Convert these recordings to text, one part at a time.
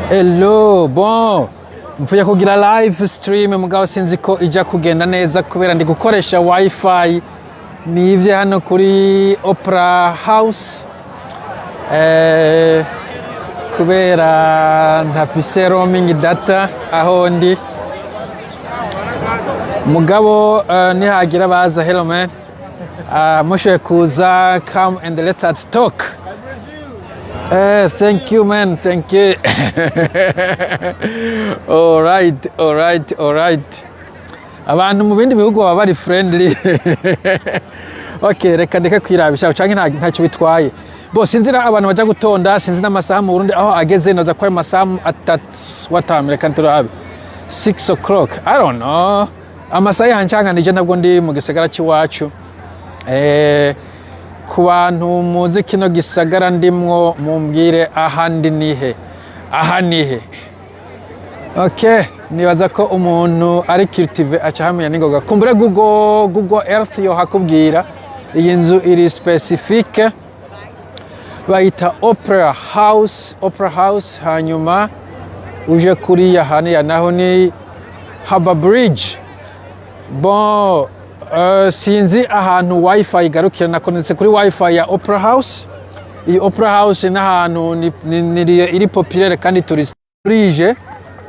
Hello, bon. Mvuye kugira live stream, mugabo sinzi ko ija kugenda neza kubera ndi gukoresha wifi nivye hano kuri Opera House. Kubera ntafise roaming data aho ndi. Mugabo nihagira baza, hello man. Mushoboye kuza, come and let's us talk. Thank you, man. Thank you. All right, all right, all right. Abantu mu bindi bihugu baba bari friendly. Okay, reka ndeke kwirabisha canke ntacyo bitwaye. Bo sinzi na abantu baja gutonda, sinzi n'amasaha mu Burundi aho ageze, noza ko ari amasaha 3, what time? Reka turabe. 6 o'clock. I don't know. Amasaha yancanganije, ntabwo ndi mu gisagara c'iwacu. Ku bantu muzi kino gisagara ndimwo, mumbwire ahandi nihe, aha nihe? Okay, nibaza ko umuntu ari cultivé aca hamenya ningoga. Kumbure Google Earth yo hakubwira. Iyi nzu iri spécifique, bayita Opera House, Opera House. Hanyuma uje kuriya haniya naho ni Harbour Bridge. Bon, sinzi ahantu wifi igarukira. Nakonetse kuri wifi ya Opera House. Iyi Opera House n'ahantu ni iri populaire kandi touriste. Bridge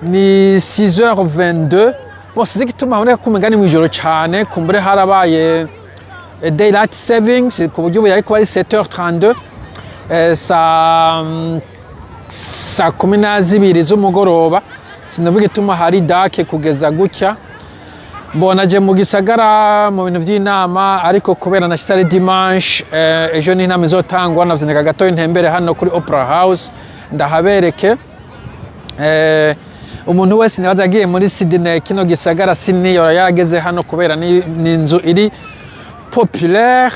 ni 6h22. Bon, sinzi igituma haboneka ko umenga ni mw'ijoro cane. Kumbure harabaye daylight savings, ku buryo ubu yari kuba ari 7h32, saa 12 z'umugoroba. Sinavuga igituma hari dark kugeza gutya. Mbona je mu gisagara mu bintu by'inama, ariko kubera nashyize ari dimanche, ejo ni inama izotangwa, navyindika gatoya ntembere hano kuri Opera House ndahabereke. Umuntu wese nibaza agiye muri Sydney, kino gisagara Sydney, yora yarageze hano kubera ni inzu iri populaire.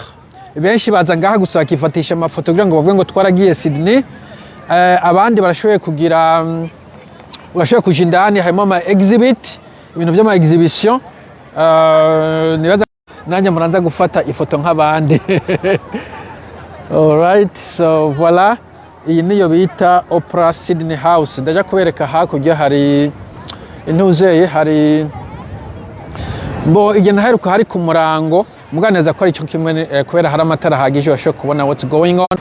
Benshi baza ngaha gusa bakifatisha amafoto kugira ngo bavuge ngo twaragiye Sydney. Abandi barashoboye kugira urashoboye kuja indani, harimo ama exhibit, ibintu vy'ama exhibition. Nibaza nanjye muranza gufata ifoto nk'abandi. Alright, so voilà, iyi niyo bita Opera Sydney House. Ndaja kubereka hakurya hari intuzeye, hari mbo igihe naheruka hari ku murango, muganeza ko ari cyo kimwe, kubera hari amatara ahagije bashobora kubona what's going on.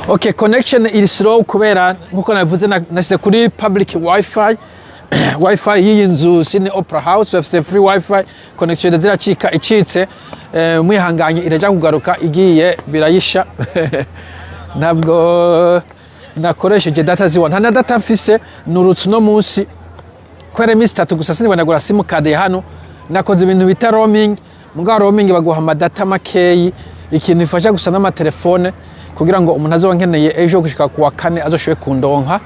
Okay, connection iri slow kubera nkuko navuze nashyize kuri public wifi, wifi y'iyi nzu Sydney Opera House. Bafise free wifi, connection ziracika icitse, mwihanganye iraja kugaruka, igiye birayisha. Ntabwo nakoresheje data ziwa, nta na data mfise. Nurutse uno munsi kubera iminsi 3 gusa sinibonagura simukadi hano. Nakoze ibintu bita roaming, mugabo roaming baguha amadata makeyi, ikintu ifasha gusa n'amatelefone kugira ngo umuntu azoba nkeneye ejo gushika kuwa kane azoshoboye kundonka.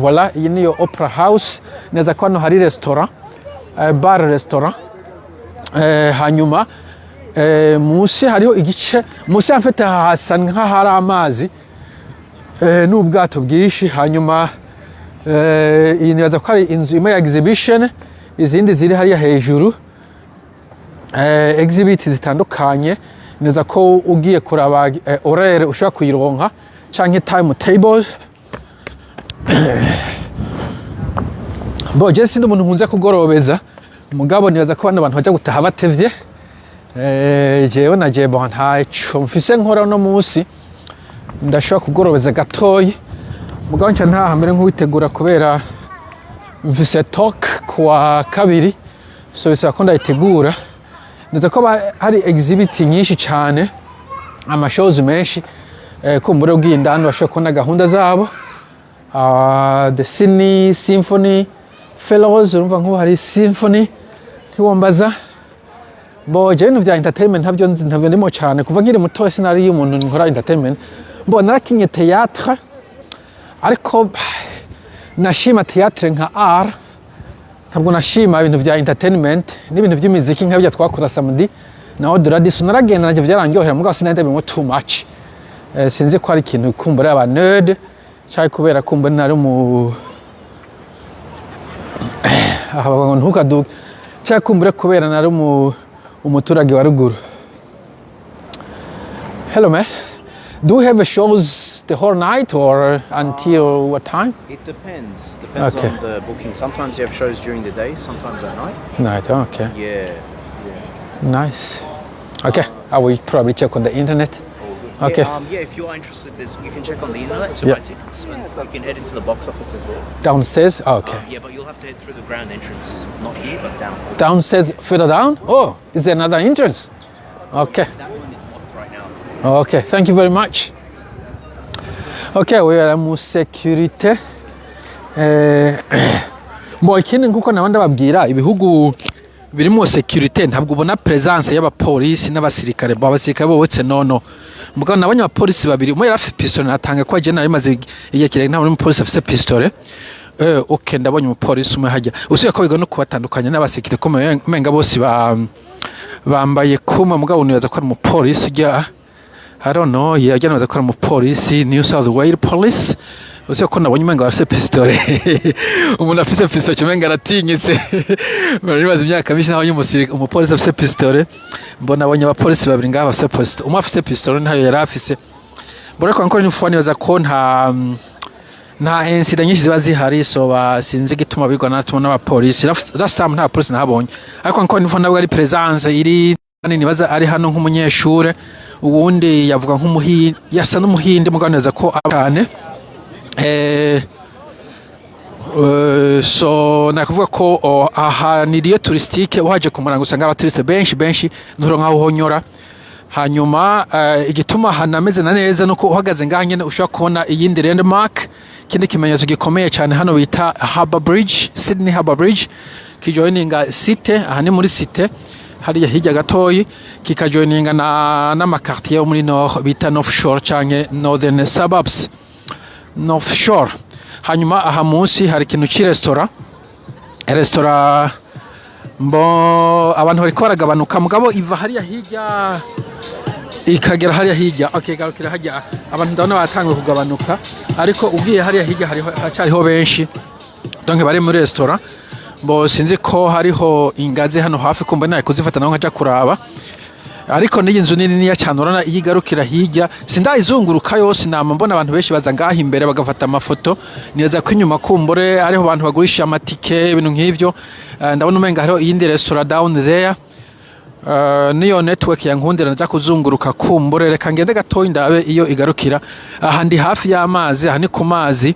Voilà, iyi niyo Opera House. Neza ko hano hari restaurant, bar restaurant. Hanyuma munsi hariho igice, munsi hafite hasa nk'ahari amazi n'ubwato bwinshi. Hanyuma iyi nibaza ko ari inzu imwe ya exhibition, izindi ziri hariya hejuru, exhibit zitandukanye. Neza ko ugiye kuraba horaire ushobora kuyironka canke time table. Bo je sindi umuntu nkunze kugorobeza, mugabo nibaza ko bano bantu bajya gutaha batevye. Jewe na je, bon, ntaco mfise nkora uno munsi, ndashobora kugorobeza gatoyi, mugabo nca ntaha mbere nk'uwitegura kubera mfise talk kuwa kabiri, so bisaba ko ndayitegura. Ndetse ko hari exhibit nyinshi cyane, ama shows menshi. Kumbure ugiye indani bashobora kubona gahunda zabo. The Sydney Symphony Fellows, urumva nk'ubu hari symphony, ntiwombaza. Bo je ibintu vya entertainment ntabyo nzi, ntabyo ndimo cyane. Kuva nkiri muto sinari umuntu nkora entertainment. Bo narakinye théâtre, ariko nashima théâtre nka art, ntabwo nashima ibintu vya entertainment n'ibintu by'imiziki nk'ibyo twakora samedi na Odoradiso. Naragenda navyo vyarandyohera, mugabo sinari ndabimwo too much. Sinzi ko ari ikintu kumbura aba nerd cyangwa kubera kumbura nari mu aha bavuga ngo ntukaduke, cyangwa kumbura kubera nari mu umuturage wa ruguru. Hello man, do you have shows? the whole night or until what time? It depends. Depends on the booking. Sometimes you have shows during the day, sometimes at night. Night, okay. Yeah. Nice. Okay, I will probably check on the internet. All good. Okay. Yeah, if you are interested, you can check on the internet to buy tickets, and you can head into the box office as well. Downstairs? Okay. Yeah, but you'll have to head through the ground entrance. Not here, but down. Downstairs, further down? Oh, is there another entrance? Okay. That one is locked right now. Okay, thank you very much. Okay, we are mu security. Bo ikindi, nkuko nabandi babwira, ibihugu birimo security ntabwo ubona presence y'abapolisi n'abasirikare. Bo abasirikare bobotse nono, mugabo nabonye abapolisi babiri, umwe yari afise pistolet. Natanga ko agenda rimaze igihe kirekire nta umupolisi afise pistolet. Okay, ndabonye umupolisi umwe hajya, usiye ko biga no kubatandukanya n'abasirikare, ko umenga bose bambaye kumwe, mugabo nibaza ko ari umupolisi ujya. I don't know, yajya, nibaza ko ari umupolisi, New South Wales Police. Usiye ko nabonye umenga afise pistolet. Umuntu afise pistolet umenga aratinyitse. Nibaza imyaka myinshi nabonye umupolisi afise pistolet. Mbona abonye abapolisi babiri ngaha bafise pistolet, umwe afise pistolet, ntayo yari afise. Mbona ko encore une fois nibaza ko nta incident nyinshi ziba zihari, so sinzi igituma bigwa natuma n'abapolisi. Last time nta polisi nahabonye, ariko encore une fois nabwo ari presence iri nini. Baza ari hano nk'umunyeshure, uwundi yavuga nk'umuhindi, yasa n'umuhindi, mugabo neza ko cyane. So nakuvuga ko aha ni lieu touristique. Uhaje ku murango usanga aba touristes benshi benshi, nturonka aho uhonyora. Hanyuma igituma hanameze na neza nuko uhagaze ngaha nyene ushobora kubona iyindi landmark, ikindi kimenyetso gikomeye cyane hano bita Harbour Bridge, Sydney Harbour Bridge, kijoininga cité. Aha ni muri cité hariya hirya gatoyi, kikajoininga na n'ama quartier yo muri nord bita North Shore canke Northern Suburbs, North Shore. Hanyuma aha munsi hari ikintu c'iresitora, resitora mbo abantu bariko baragabanuka, mugabo iva hariya hirya ikagera hariya hirya. Okay, garukira hajya, abantu ndabona batanguye kugabanuka, ariko ugiye hariya hirya hariho, haracyariho benshi, donc bari muri resitora. Bo sinzi ko hariho ingazi hano hafi, kumva naye kuzifata naho nkaja kuraba. Ariko n'iyi nzu nini niya cyane, urabona iyo igarukira hirya. Sindayizunguruka yose, nama mbona abantu benshi baza ngaha imbere bagafata amafoto. Nibaza ko inyuma kumbure hariho abantu bagurisha amatike, ibintu nk'ivyo. Ndabona umenga hariho iyindi restaurant down there. Niyo network yankundira ndaja kuzunguruka kumbure. Reka ngende gatoyi ndabe iyo igarukira. Aha ndi hafi y'amazi, aha ni ku mazi,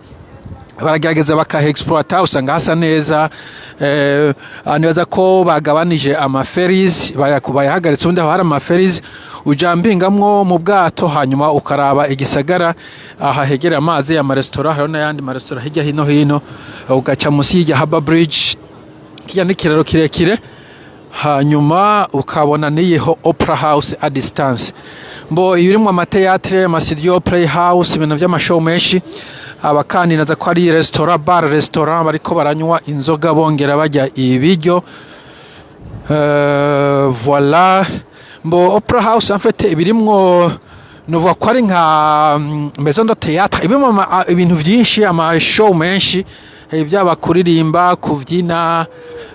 baragerageza bakaha, usanga hasa neza. Nibaza ko bagabanije ama ferries, bayahagaritse. Ubundi aho hari ama ferries ujampingamwo mu bwato, hanyuma ukaraba igisagara. Aha hegereye amazi, amaresitora, hariho n'ayandi maresitora hirya hino hino, ugaca munsi y'irya Harbour Bridge, kirya n'ikiraro kirekire, hanyuma ukabona n'iyiho Opera House à distance. Mbo ibirimwo ama théâtre, ama studio, playhouse, ibintu vy'ama show menshi. Aba kandi naza ko ari restaurant, bar, restaurant, bariko baranywa inzoga bongera barya ibiryo. Voilà. Mbo Opera House en fait ibirimwo, novuga ko ari nka maison de théâtre, ibirimo ibintu vyinshi, ama show menshi, vyaba kuririmba, kuvyina,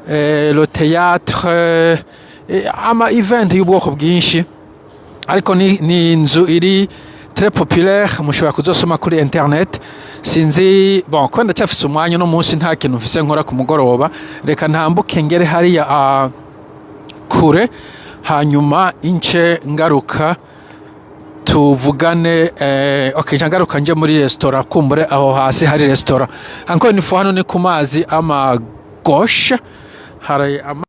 le théâtre, ama event y'ubwoko bwinshi. Ariko ni inzu iri très populaire, mushobora kuzosoma kuri internet. Sinzi, bon, ko ndacyafise umwanya uno munsi, nta kintu mfise nkora ku mugoroba, reka ntambuke ngere hariya kure, hanyuma ince ngaruka tuvugane. Okay, nca ngaruka nje muri restaurant, kumbure aho hasi hari restaurant. Encore une fois, hano ni ku mazi ama gauche hari ama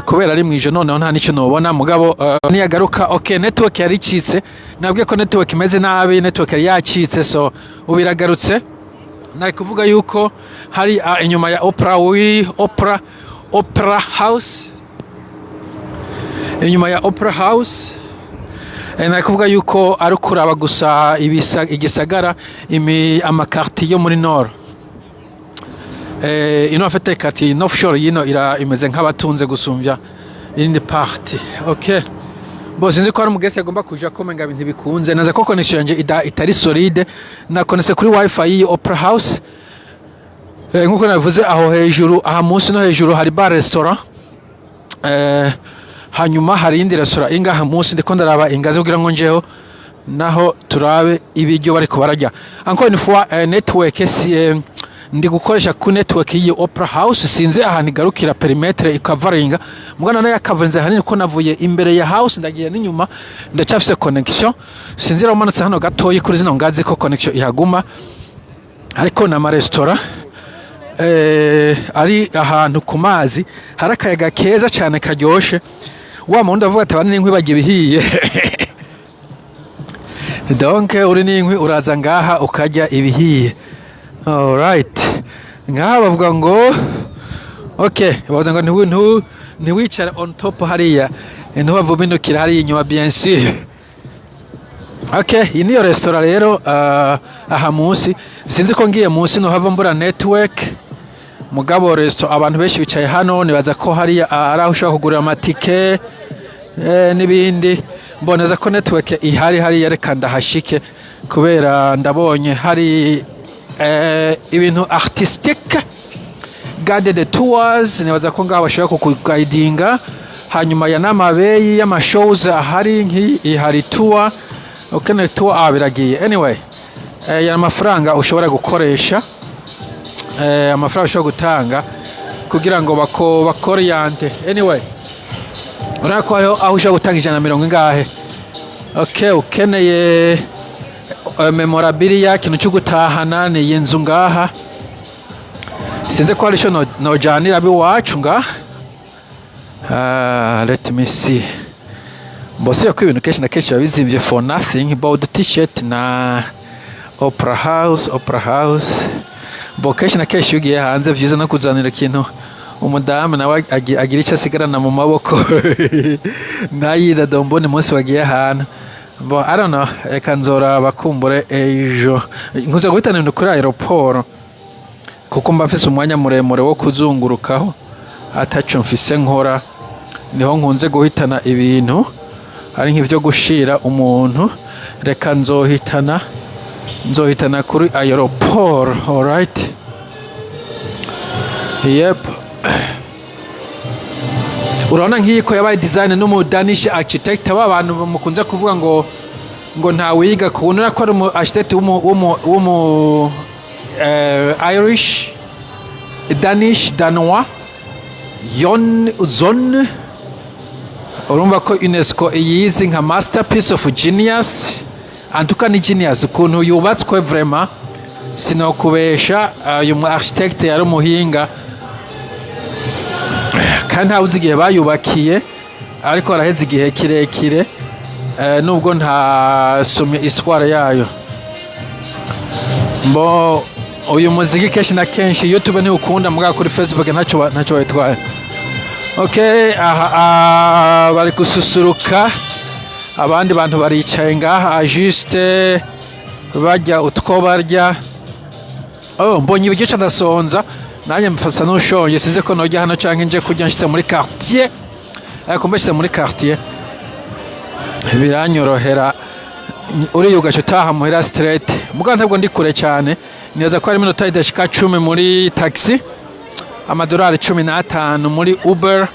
kubera ari mwijo noneho nta n'icyo nobona, mugabo niyagaruka. Okay, network yari icitse, nabwiye ko network imeze nabi, network yari yacitse, so ubu iragarutse. Nari kuvuga yuko hari inyuma ya Opera wi Opera Opera House, inyuma ya Opera House, nari kuvuga yuko ari kuraba gusa igisagara, ama quartier yo muri nord. Ino afite quartier North Shore yino ira imeze nk'abatunze gusumbya iyindi partie. Okay, bo sinzi ko hari umugesi agomba kuja komenga ibintu bikunze naza ko connection yanje itari solide. Nakonese kuri wifi y'iyi Opera House. Nkuko nabivuze, aho hejuru, aha munsi no hejuru hari bar, restaurant. Hanyuma hari iyindi restaurant ingaha munsi. Ndiko ndaraba ingazi kugira ngo njeho. Naho turabe ibiryo bariko bararya. Encore une fois, network si, ndi gukoresha ku network y'iyi Opera House. Sinzi ahantu igarukira, périmètre ikavaringa, mugana nayo yakavarinze hanini, ko navuye imbere ya house ndagiye n'inyuma ndacafise connection. Sinzi rero umanutse hano gatoyi kuri zino ngazi ko connection ihaguma, ariko na amaresitora ari ahantu ku mazi, hari akayaga keza cyane karyoshe. Wa mundi avuga ati abandi n'inkwi barya ibihiye. Donc uri n'inkwi uraza ngaha ukarya ibihiye. Alright, ngaha bavuga ngo, okay, bavuga ngo ntiwicare on top hariya, ntiwavuminukira hariya inyuma, bien sûr. Okay, iyi niyo resitora rero aha munsi. Sinzi ko ngiye munsi no hava mbura network, mugabo resto abantu benshi bicaye hano. Nibaza ko hariya ari aho ushobora kugurira amatike n'ibindi. Mboneza ko network ihari hariya. Reka ndahashike kubera ndabonye hari ibintu artistique, guided tours. Nibaza ko ngaho bashobora kukuguidinga. Hanyuma ya n'amabeyi y'amashows ahari, nk'iyi hari tour, ukeneye tour. Ah, biragiye. Anyway, ya amafaranga ushobora gukoresha, amafaranga ushobora gutanga kugira ngo bakoriente. Anyway, urabona ko hariho aho ushobora gutanga 120 ingahe. Okay, ukeneye memorabilia, ikintu cyo gutahana, ni iyi nzu ngaha. Sinzi ko hari icyo nojanira abiwacu ngaha. Ah, let me see. Mbose ko ibintu kenshi na kenshi biba bizimvye for nothing. About t-shirt na Opera House, Opera House bo kenshi na kenshi iyo ugiye hanze vyiza no kuzanira ikintu umudamu, nawe agira icyo asigarana mu maboko, ntayidadombone umunsi wagiye ahantu. Bo, I don't know, reka nzoraba kumbure ejo. Nkunze guhitana ibintu kuri aéroport kuko mba mfise umwanya muremure wo kuzungurukaho ataco mfise nkora. Niho nkunze guhitana ibintu ari nk'ivyo gushira umuntu. Reka nzohitana kuri aéroport. Alright, yep. Urabona nk'iyi ko yabaye design n'umu Danish architect. Aba bantu mukunze kuvuga ngo ntawiga kubona ko ari umu architect w'umu Irish, Danish, Danois, Jørn Utzon. Urumva ko UNESCO iyizi nka masterpiece of genius. Antuka ni genius ukuntu yubatswe, vraiment sinokubesha. Uyu mu architect yari umuhinga, kandi ntawe uzi igihe bayubakiye, ariko haraheze igihe kirekire, nubwo ntasomye histoire yayo. Mbo uyu muziki kenshi na kenshi YouTube ntiwukunda, mugabo kuri Facebook ntacyo babitwaye. Okay, aha bari gususuruka, abandi bantu baricaye ngaha juste barya utwo barya. Oh, mbonye ibiryo ca ndasonza nanjye, mfasa n'ushonje. Sinzi ko nojya hano canke nje kurya nshitse muri quartier, ariko mbashitse muri quartier biranyorohera. Uriya ugaca utaha muhira straight. Mugabo ntabwo ndi kure cyane, nibaza ko hari iminota idashika 10 muri taxi, amadolari 15 muri Uber.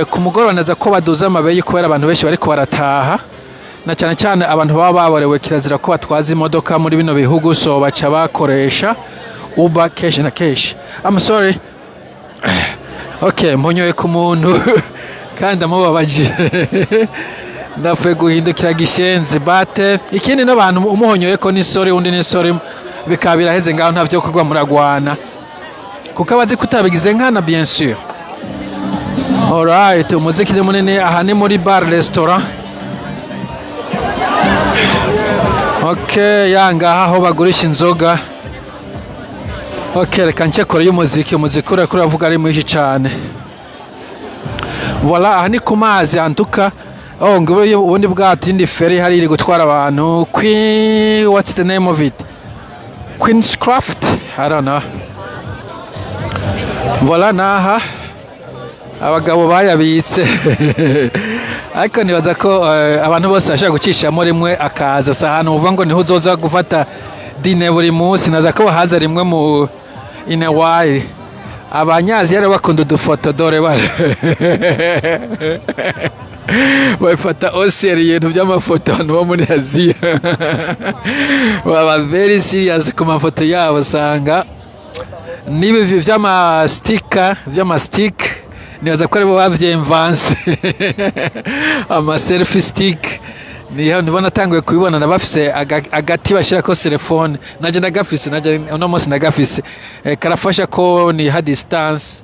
Ku mugoroba naza ko baduza amabeyi kubera abantu benshi bariko barataha, na cyane cyane abantu baba baborewe. Kirazira ko batwaza imodoka muri bino bihugu, so baca bakoresha Uber kenshi na kenshi. I'm sorry. Okay, mponyoye ku muntu kandi amubabaje, ndapfuye guhindukira gishenzi bate. Ikindi n'abantu umuhonyoye ko ni sorry, undi ni sorry, bikaba biraheze ngaho, nta vyo kugwa muragwana kuko abazi ko utabigize nkana, bien sûr. Alright, umuziki ni munini. Aha ni muri bar restaurant. Okay, yangaha aho bagurisha inzoga. Okay, reka nce kure y'umuziki. Umuziki uriko uravuga ari mwinshi cyane. Voilà, aha ni ku mazi antuka. Oh, ngo ubundi bwato, indi ferry hari iri gutwara abantu. Queen, what's the name of it? Queen's Craft? I don't know. Voilà, naha abagabo bayabitse, ariko nibaza ko abantu bose bashobora gucishamo rimwe akaza. Si ahantu uvuga ngo niho uzoza gufata dîner buri munsi. Naza ko bahaza rimwe mu in a while. Abanyaziya rero bakunda udufoto, dore bari. Bafata au sérieux ibintu by'amafoto. Abantu bo muri Aziya baba very serious ku mafoto yabo. Usanga n'ibi vy'amastika, vy'amastick, nibaza ko aribo bavyemvanse. Ama selfie stick niho nibona natanguye kubibona, na bafise agati bashirako telefone. Naje ndagafise, naje uno munsi ndagafise. Karafasha ko ni ha distance,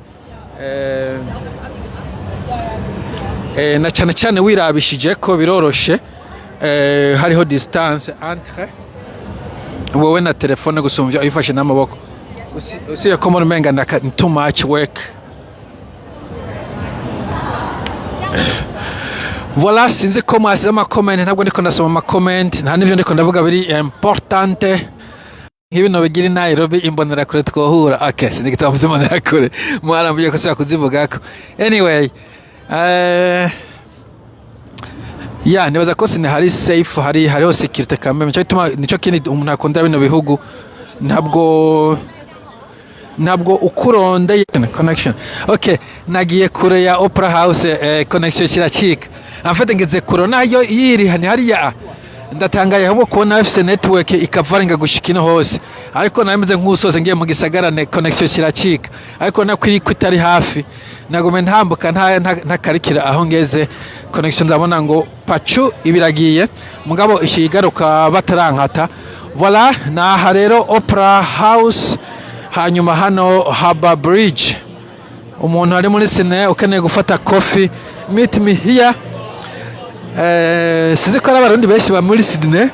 na cyane cyane wirabishije ko biroroshe, hariho distance entre wowe na telefone gusumvya uyifashe n'amaboko. Usiye ko muri umenga ni too much work. Voilà, sinzi ko mwasize amakomenti. Ntabwo ndiko ndasoma amakomenti, nta n'ivyo ndiko ndavuga biri importante nk'ibintu bigira i Nairobi. Imbonerakure twohura. Okay, sinzi igituma mvuze imbonerakure, mwarambuye ko kuzivugako. Anyway, ya, nibaza ko sine hari safe, hariho sécurité quand même. Nico gituma, nico kindi umuntu akunda bino bihugu, ntabwo ukurondeye connection. Okay, nagiye kure ya Opera House, connection kiracika. En fait ngeze kure nayo yiri ni hariya. Ndatangaye ahubwo kubona bafise network ikavaringa gushika ino hose, ariko nameze nk'usose ngiye mu gisagara ne connection kiracika, ariko nako iri ko itari hafi. Nagume ntambuka ntakarikira aho ngeze connection, ndabona ngo pacu ibiragiye, mugabo ishigaruka batarankata. Voilà, naha rero Opera House, hanyuma hano Harbour Bridge. Umuntu ari muri Sydney ukeneye gufata coffee, meet me here. Sinzi ko ari Abarundi benshi ba muri Sydney.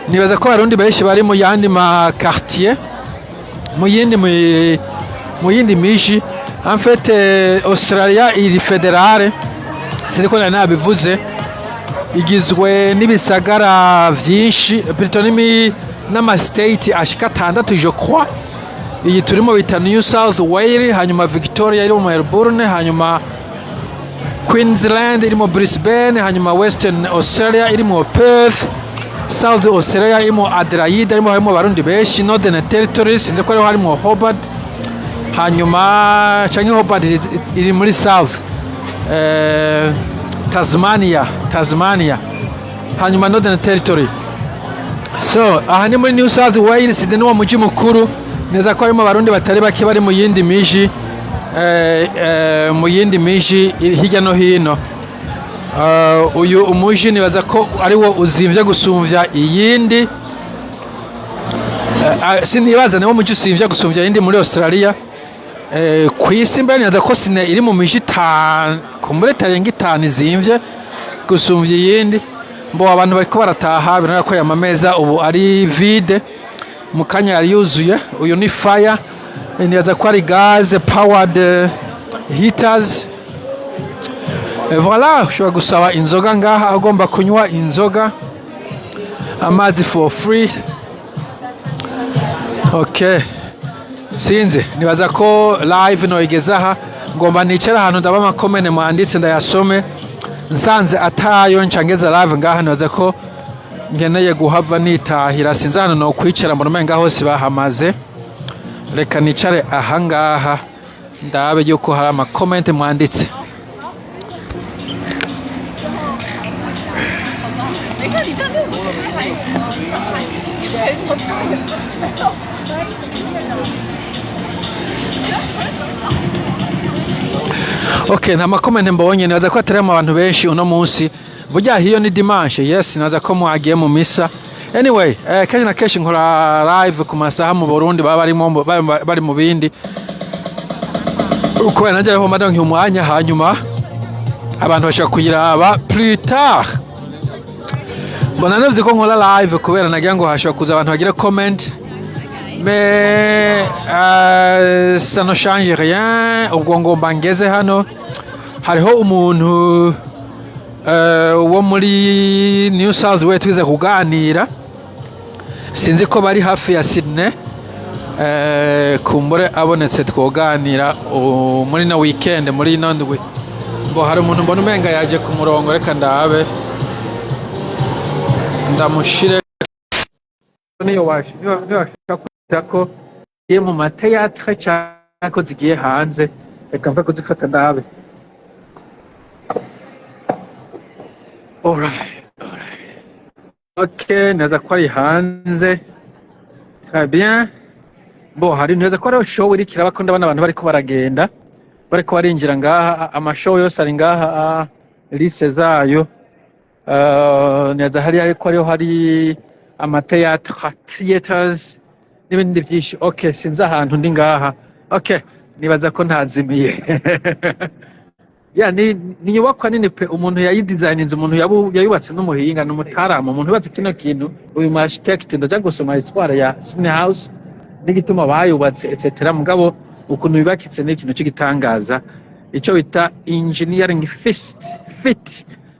Nibaza ko Abarundi benshi bari mu yandi ma quartier, mu yindi miji. En fait, Australia iri fédérale, sinzi ko nari nabivuze. Igizwe n'ibisagara vyinshi, plutôt n'ama state ashika atandatu, je crois. Iyi turimo bita New South Wales, hanyuma Victoria iri mu Melbourne, hanyuma Queensland irimo Brisbane, hanyuma Western Australia irimo Perth, South Australia irimo Adelaide, harimo Abarundi benshi, Northern Territory sinzi ko ariho harimo Hobart, hanyuma canke Hobart iri muri South, Tasmania, hanyuma Northern Territory. So aha ni muri New South Wales, ni wo mujyi mukuru. Neza ko harimo Abarundi batari bake bari mu yindi miji, mu yindi miji iri hirya no hino. Uyu umuji nibaza ko ari wo uzimvye gusumvya iyindi. Sinibaza, niwo muji uzimvye gusumvya iyindi muri Australia. Ku isi mbere nibaza ko Sydney iri mu miji itanu, kumbure itarenga itanu, izimvye gusumvya iyindi. Mbo abantu bariko barataha, birabona ko aya mameza ubu ari vide, mu kanya yari yuzuye. Uyu ni fire, nibaza ko ari gas powered heaters. Voilà, ushobora gusaba inzoga ngaha ugomba kunywa inzoga, amazi for free. Okay, sinzi, nibaza ko live noigeze aha. Ngomba nicara ahantu ndaba amakomene mwanditse ndayasome. Nsanze atayo, nca ngeza live ngaha. Nibaza ko nkeneye guhava nitahira. Sinzi ahantu no kwicara, mbona umenga hose bahamaze. Reka nicare ahangaha ndabe yuko hari amakomente mwanditse. 没事，你站队伍谁还还我没有。 Okay, nta makomente mbonye. Nibaza ko atarimo abantu benshi uno munsi. Burya hiyo ni dimanche, yes, nibaza ko mwagiye mu misa. Anyway, kenshi na kenshi nkora live ku masaha mu Burundi baba barimo bari mu bindi, kubera nanjye ariho mba ndonka umwanya, hanyuma abantu bashobora kuyiraba plus tard. Mbona navuze ko nkora live kubera nagira ngo hashobora kuza abantu bagira comment, mais ça ne change rien. Ubwo ngomba ngeze hano, hariho umuntu wo muri New South Wales twize kuganira, sinzi ko bari hafi ya Sydney. Kumbure abonetse twoganira muri no weekend, muri ino ndwi. Ngo hari umuntu mbona umenga yaje ku murongo, reka ndabe ndamushire. Niyo washaka kwita ko zigiye mu ma théâtre cyangwa ko zigiye hanze, reka mve kuzifata ndabe. Alright. Okay, neza ko ari hanze. Très bien. Bo hari neza ko hariho show iriko iraba, ko ndabona abantu bariko baragenda, bariko barinjira ngaha. Amashow yose ari ngaha, liste zayo. Neza hari ariko hariho hari amatheatre, theaters n'ibindi vyinshi. Okay, sinzi ahantu ndi ngaha. Okay, nibaza ko ntazimiye. Ya, ni inyubakwa nini pe. Umuntu yayidesigninze, umuntu yayubatse n'umuhinga, n'umutaramu. Umuntu yubatse kino kintu, uyu mu architect, ndaja gusoma histoire ya Sydney House n'igituma bayubatse, etc. Mugabo ukuntu yubakitse ni ikintu cy'igitangaza, icyo bita engineering feast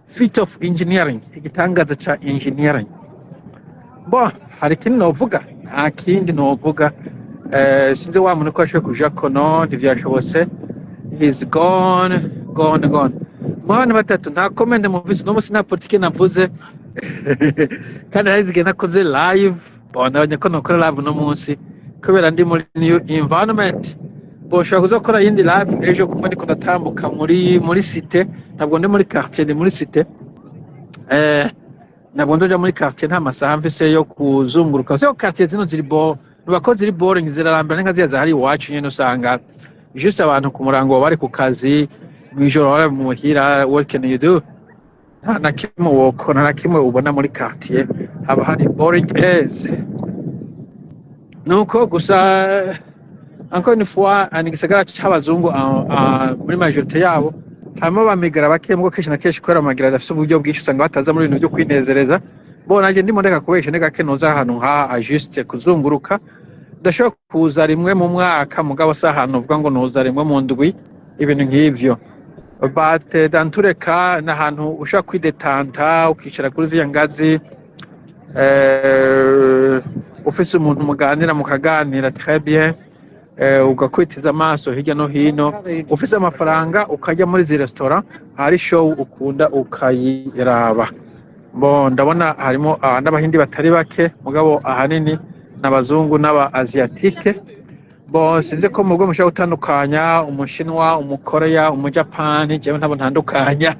fit of engineering, igitangaza ca engineering. Bo hari ikindi novuga? Nta kindi novuga. Sinzi wa muntu ko yashoboye kuja kono, ntivyashobotse. He's gone, gone, gone. Mu bana batatu nta comment muvise no munsi, nta politike navuze, kandi narizigiye nakoze live. Bon, nabonye ko nokora live no munsi kubera ndi muri new environment. Bo ushobora kuzokora yindi live ejo kumwe ndiko ndatambuka muri cité. Ntabwo ndi muri quartier, ndi muri cité. Ntabwo ndoja muri quartier, nta masaha mfise yo kuzunguruka. So quartier zino ziri bo nuba ziri boring, zirarambira nka ziriya zahari iwacu nyene. Usanga juste abantu ku murango bari ku kazi, mw'ijoro bari muhira. What can you do? Nta na kimwe wokora, nta na kimwe ubona muri quartier, haba hari boring as. Nuko gusa, encore une fois, ni igisagara c'abazungu muri majorité yabo. Harimo abamigara bake, mugo kenshi na kenshi kubera amagara adafise uburyo bwinshi, usanga bataza muri ibintu vyo kwinezereza. Bo nanje ndimo ndeka kubesha, ni gake noza ahantu nkaha juste kuzunguruka. Ndashobora kuza rimwe mu mwaka, mugabo si ahantu uvuga ngo noza rimwe mu ndwi, ibintu nk'ivyo. But dans tous les cas, ni ahantu ushobora kwidetanta, ukicara kuri ziriya ngazi, ufise umuntu muganira, mukaganira très bien, ugakwitiza amaso hirya no hino. Ufise amafaranga ukajya muri izi restaurant, hari show ukunda ukayiraba. Bon, ndabona harimo n'abahindi batari bake, mugabo ahanini n'abazungu n'aba asiatique. Bon, sinzi ko mubwo mushobora gutandukanya umushinwa, umukoreya, umujapani. Jewe ntabwo ntandukanya,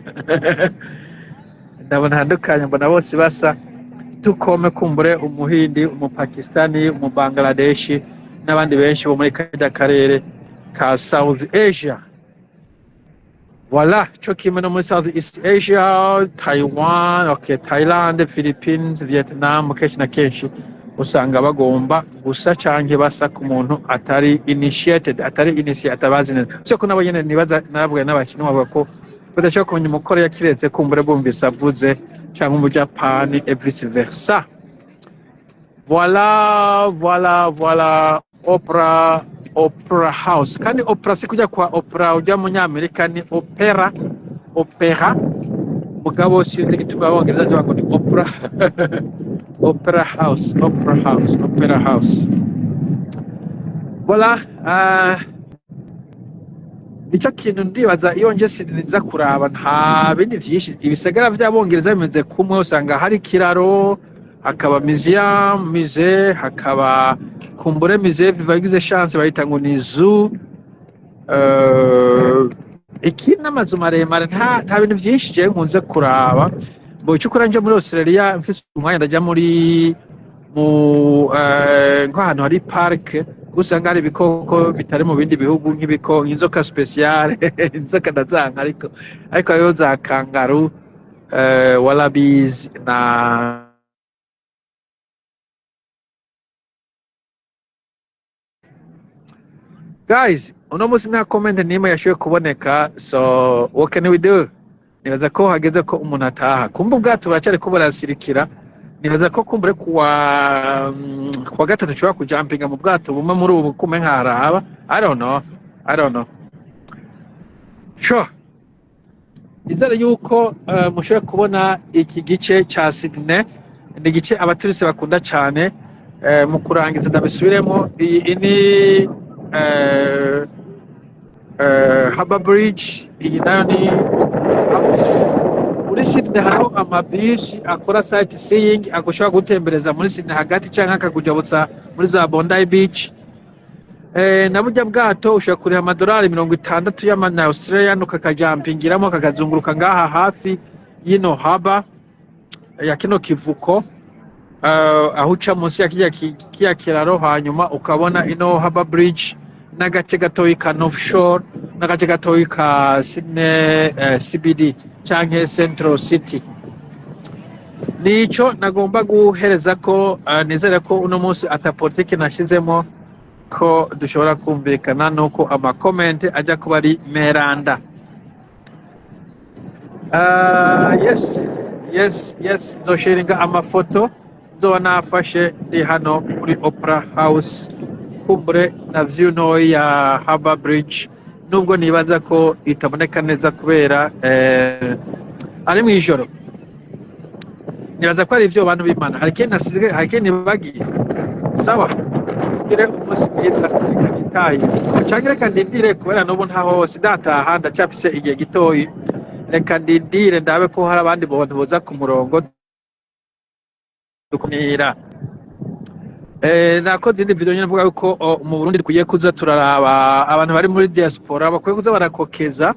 ntabwo ntandukanya, mbona bose basa. Tukome kumbure umuhindi, umupakistani, umubangladeshi n'abandi benshi bo muri karya karere ka South Asia. Voilà, cyo kimwe no muri South East Asia, Taiwan, okay, Thailand, Philippines, Vietnam, kenshi na kenshi usanga bagomba gusa canke basa ku muntu atari initiated, atari initié, atabazi neza. So ko nabo nyene nibaza narabwiye n'abashinwa bavuga ko badashobora kumenya umukoreya kiretse kumbure bumvise avuze, canke umujapani et vice versa. Voilà, voilà, voilà. Opera House. Kandi opera si kujya kwa opera ujya munyamerika, ni opera, opera. Mugabo sinzi igituma abongereza bavuga ngo ni opera. Opera House, Opera House, Opera House. Voilà. Nicyo kintu ndibaza iyo nje sinza kuraba, nta bindi vyinshi. Ibisagara vy'abongereza bimeze kumwe, usanga hari ikiraro, hakaba museum, musée, hakaba kumbure musée bagize chance bayita ngo ni zoo. Iki n'amazu maremare, nta bintu vyinshi jewe nkunze kuraba. Bo icyo ukora, nje muri Australia mfise umwanya, ndaja muri mu nk'ahantu hari park, usanga hari ibikoko bitari mu bindi bihugu, nk'ibiko inzoka spéciale. Inzoka ndazanka, ariko hariho za kangaroo, wallabies na guys. Uno munsi nta comment n'imwe yashoboye kuboneka, so what can we do? Nibaza ko hageze ko umuntu ataha. Kumba ubwato buracyari ko burasirikira. Nibaza ko kumbure kuwa gatatu ushobora kujampinga mu bwato bumwe muri ubu kume nkaraba. I don't know, I don't know. Sure, nizere yuko mushoboye kubona iki gice ca Sydney. Ni igice abaturisi bakunda cyane. Mu kurangiza ndabisubiremo, iyi ni Harbour Bridge, iyi nayo ni House. Muri Sydney hariho amabisi akora sight seeing, agushobora gutembereza muri Sydney hagati canke akakujabutsa muri za Bondi Beach. Na burya bwato ushobora kuriha amadolari 60 y'amana Australian, ukakajampingiramo kakazunguruka ngaha hafi. y'ino haba ya kino kivuko, aho uca munsi ya kirya kiraro, hanyuma ukabona ino Harbour Bridge n'agace gatoyi ka North Shore n'agace gatoyi ka Sydney CBD canke Central City. Nico nagomba guhereza ko nizere ko uno munsi ata politiki nashizemo, ko dushobora kumvikana nuko ama comments ajya kuba ari meranda. Yes, nzosharinga amafoto nzoba nafashe ndi hano muri Opera House, kumbure na view ntoyi ya Harbour Bridge, nubwo nibaza ko itaboneka neza kubera ari mw'ijoro. Nibaza ko ari ivyo, bantu b'Imana. Hari ikindi nasize? Hari ikindi nibagiye? Sawa, ugire umunsi mwiza. Reka nitaye canke reka ndindire, kubera n'ubu ntaho sindataha, ndacafise igihe gitoyi. Reka ndindire ndabe ko hari abandi bantu boza ku murongo dukumira. Nakoze indi video nyene mvuga yuko mu Burundi dukwiye kuza turaraba abantu bari muri diaspora, bakwiye kuza barakokeza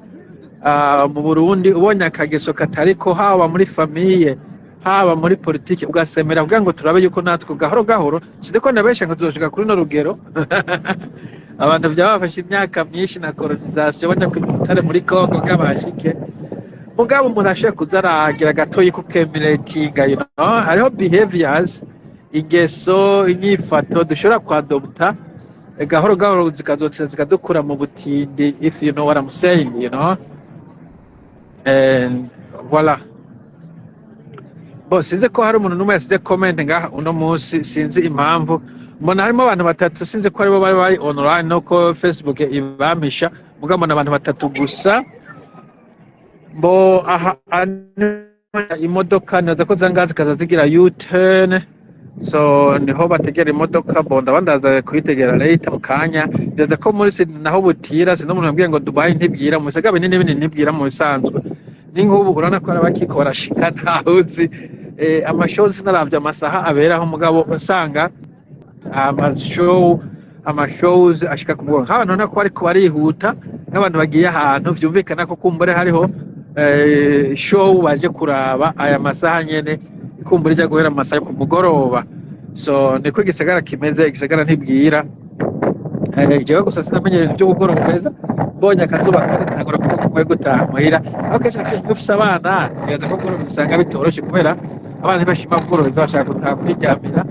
mu Burundi. Ubonye akageso katariko, haba muri famille, haba muri politiki, ugasemera kugira ngo turabe yuko natwe gahoro gahoro, sidiko ndabesha ngo tuzoshika kuri no rugero abantu byabafashe imyaka myinshi na colonisation baja kwibutare muri Congo kugira bahashike. Mugabo umuntu ashoboye kuza aragira gatoyi kukemeratinga, hariho behaviors, ingeso, inyifato dushobora kwadopta gahoro gahoro zikazotera zikadukura mu butindi, if you know what I'm saying. And voilà. Bo sinzi ko hari umuntu n'umwe yasize comment ngaha uno munsi. Sinzi impamvu mbona harimo abantu batatu. Sinzi ko aribo bari bari online nuko Facebook ibampisha, mugabo mbona abantu batatu gusa. Mbo aha imodoka nibaza ko zangaha zikaza zigira U-turn, so niho bategera imodoka. Bo ndabandaza kuyitegera later mu kanya. Nibaza ko muri Sydney naho butira. Sinzi umuntu yambwiye ngo Dubai ntibwira, mu bisagara binini binini ntibwira mu bisanzwe. Ni nk'ubu urabona ko hari abakiko barashika, ntawuzi ama show. Sinaravye amasaha aberaho, mugabo usanga ama shows ashika ku mugoroba, nk'abantu ubona ko bariko barihuta, nk'abantu bagiye ahantu vyumvikana ko kumbure hariho show baje kuraba aya masaha nyene, ikumbure ijya guhera mu masaha yo ku mugoroba. So niko igisagara kimeze, igisagara ntibwira. Jewe gusa sinamenyereye ibyo gukora meza. Mbonye akazuba kari ntangura kuvuga ko nkwiye gutaha muhira. Aho kenshi na kenshi iyo ufise abana, nibaza ko kugoroba usanga bitoroshe, kubera abana ntibashima kugoroba, bashaka gutaha kwiryamira.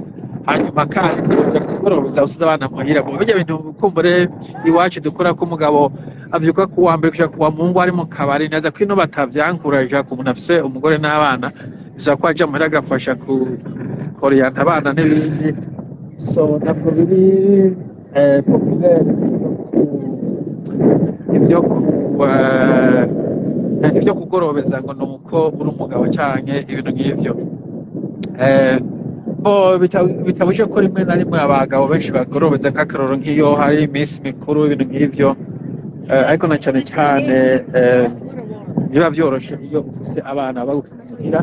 Hanyuma kandi kuja kugoroba usize abana muhira, mu bijya bintu kumbure iwacu dukora, ko umugabo avyuka ku wa mbere gushika ku wa Mungu ari mu kabari. Neza ko ino batavyankuraje ku muntu afise umugore n'abana, bisaba ko aja muhira agafasha ku koriyanta abana n'ibindi. So ntabwo biri populaire ibyo kugorobeza ngo ni uko uri umugabo canke ibintu nk'ivyo. Bo bitabuje ko rimwe na rimwe abagabo benshi bagorobeza, nk'akaroro nk'iyo hari iminsi mikuru, ibintu nk'ivyo. Ariko na cane cane biba vyoroshe iyo ufise abana bagukeneye muhira.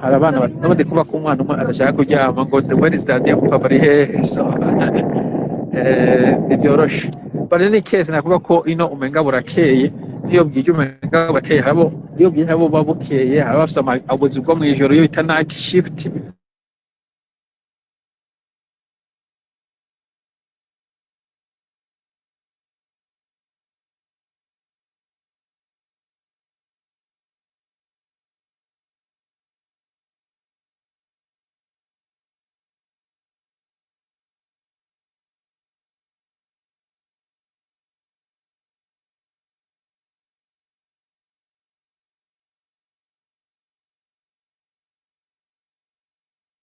Hari abana n'ubundi kuba ko umwana umwe adashaka kuryama ngo "When is daddy?" Papa ari hehe? So ntivyoroshe. But in any case, nakuvuga ko ino umenga burakeye. Iyo bwije umenga burakeye, harabo iyo bwije, harabo buba bukeye, hari abafise ubuzi bwo mw'ijoro, iyo bita night shift.